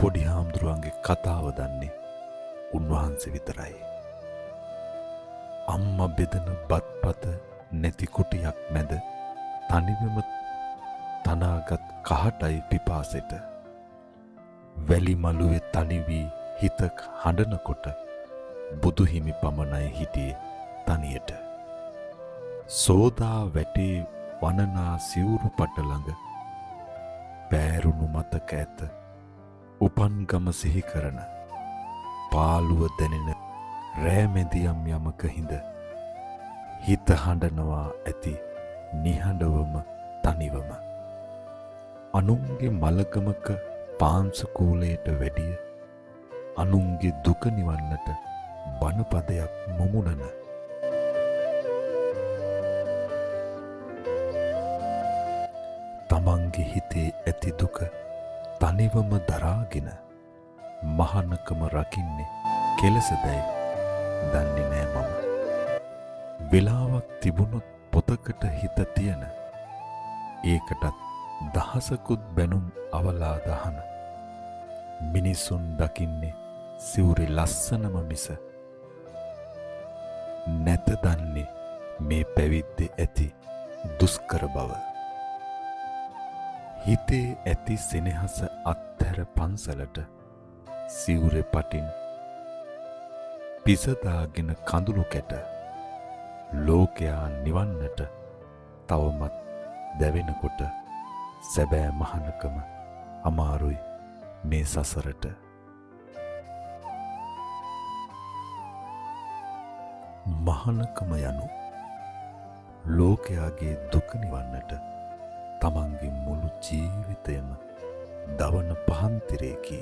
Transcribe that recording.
පොඩි හාමුදුරුවන්ගේ කතාව දන්නේ උන්වහන්සේ විතරයි. අම්මා බෙදන බත්පත නැති කුටියක් මැද තනිවම තනාගත් කහටයි පිපාසෙට. වැලි මළුවේ තනි වී හිත හඬනකොට බුදු හිමි පමණයි හිටියේ තනියට. සෝදා වැටේ වනනා සිවුරු පට ළඟ පෑරුණු මතක ඇත උපන් ගම සිහි කරන පාළුව දැනෙන රෑමැදියම් යමක හිඳ හිත හඬනවා ඇති නිහඬවම තනිවම. අනුන්ගේ මලගමක පාංශකූලයට වැඩිය අනුන්ගේ දුක නිවන්නට බණපදයක් මුමුණන තමන්ගේ හිතේ ඇති දුක තනිවම දරාගෙන මහානකම රකින්නේ කෙලෙසදැයි දන්නේ නෑ මම. වෙලාවක් තිබුණොත් පොතකට හිත තියන ඒකටත් දහසකුත් බැනුම් අවලා දහන මිනිසුන් දකින්නේ සිවුරේ ලස්සනම මිස නැත දන්නේ මේ පැවිද්දේ ඇති දුෂ්කර බව. හිතේ ඇති සෙනෙහස අත්හැර පන්සලට සිවුරේ පටින් පිසදාගෙන කඳුළු කැට ලෝකයා නිවන්නට තවමත් දැවෙනකොට සැබෑ මහානකම අමාරුයි මේ සසරට. මහානකම යනු ලෝකයාගේ දුක නිවන්නට තමන්ගේ මුළු ජීවිතයම දවන පහන්තිරයකි.